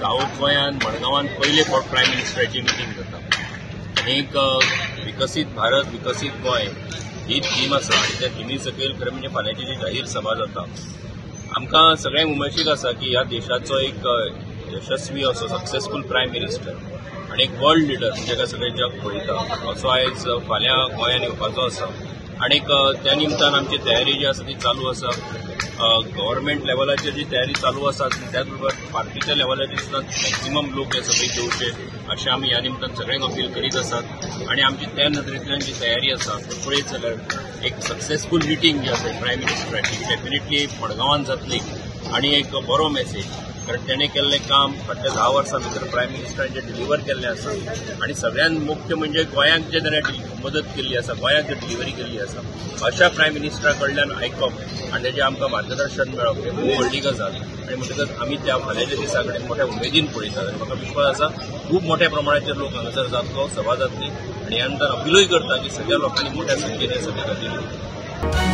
South गोंयांत मडगांवान पयले फावट प्रायम मिनिस्टराची मिटींग जाता आनी एक विकसीत भारत विकसीत गोंय ही थीम आसा आनी त्या थिमी सकयल खरें म्हणजे फाल्यांची जी जाहीर सभा जाता, आमकां सगळ्यांक उमळशीक आसा की ह्या देशाचो एक यशस्वी असो सक्सेसफूल प्रायम मिनिस्टर आनी एक वर्ल्ड लिडर जाका सगळें जग पळयता असो आयज फाल्यां गोंयांत येवपाचो आसा. आनी त्या निमतान आमची तयारी जी आसा ती चालू आसा. गव्हर्मेंट लेवलाचेर जी तयारी चालू आसा त्याच बरोबर पार्टीच्या लेवलाचेर सुद्दां मॅक्झिमम लोक हे सभेक येवचे अशें आमी ह्या निमतान सगळ्यांक अपील करीत आसात. आनी आमची त्या नदरेंतल्यान जी तयारी आसा पळयत जाल्यार एक सक्सेसफूल मिटींग जी आसा प्रायम मिनिस्टराची डेफिनेटली मडगांवान जातली आनी एक बरो मेसेज, कारण तेणें केल्लें काम फाटल्या 10 वर्सां भितर प्रायम मिनिस्टरान जें डिलिव्हर केल्लें आसा आनी सगळ्यांत मुख्य म्हणजे गोंयांक जे ताणें मदत केल्ली आसा, गोंयांक जे डिलिव्हरी केल्ली आसा, अशा प्रायम मिनिस्टरा कडल्यान आयकप आनी तेजें आमकां मार्गदर्शन मेळप हें खूब व्हडली गजाल. आनी म्हणटकच आमी त्या फाल्यांच्या दिसा कडेन मोठ्या उमेदीन पळयतात आनी म्हाका विश्वास आसा खूब मोठ्या प्रमाणाचेर लोक हांगासर जातलो, सभा जातली आनी ह्या नंतर अपिलूय करता की सगळ्या लोकांनी मोठ्या संख्येन हे सभे खातीर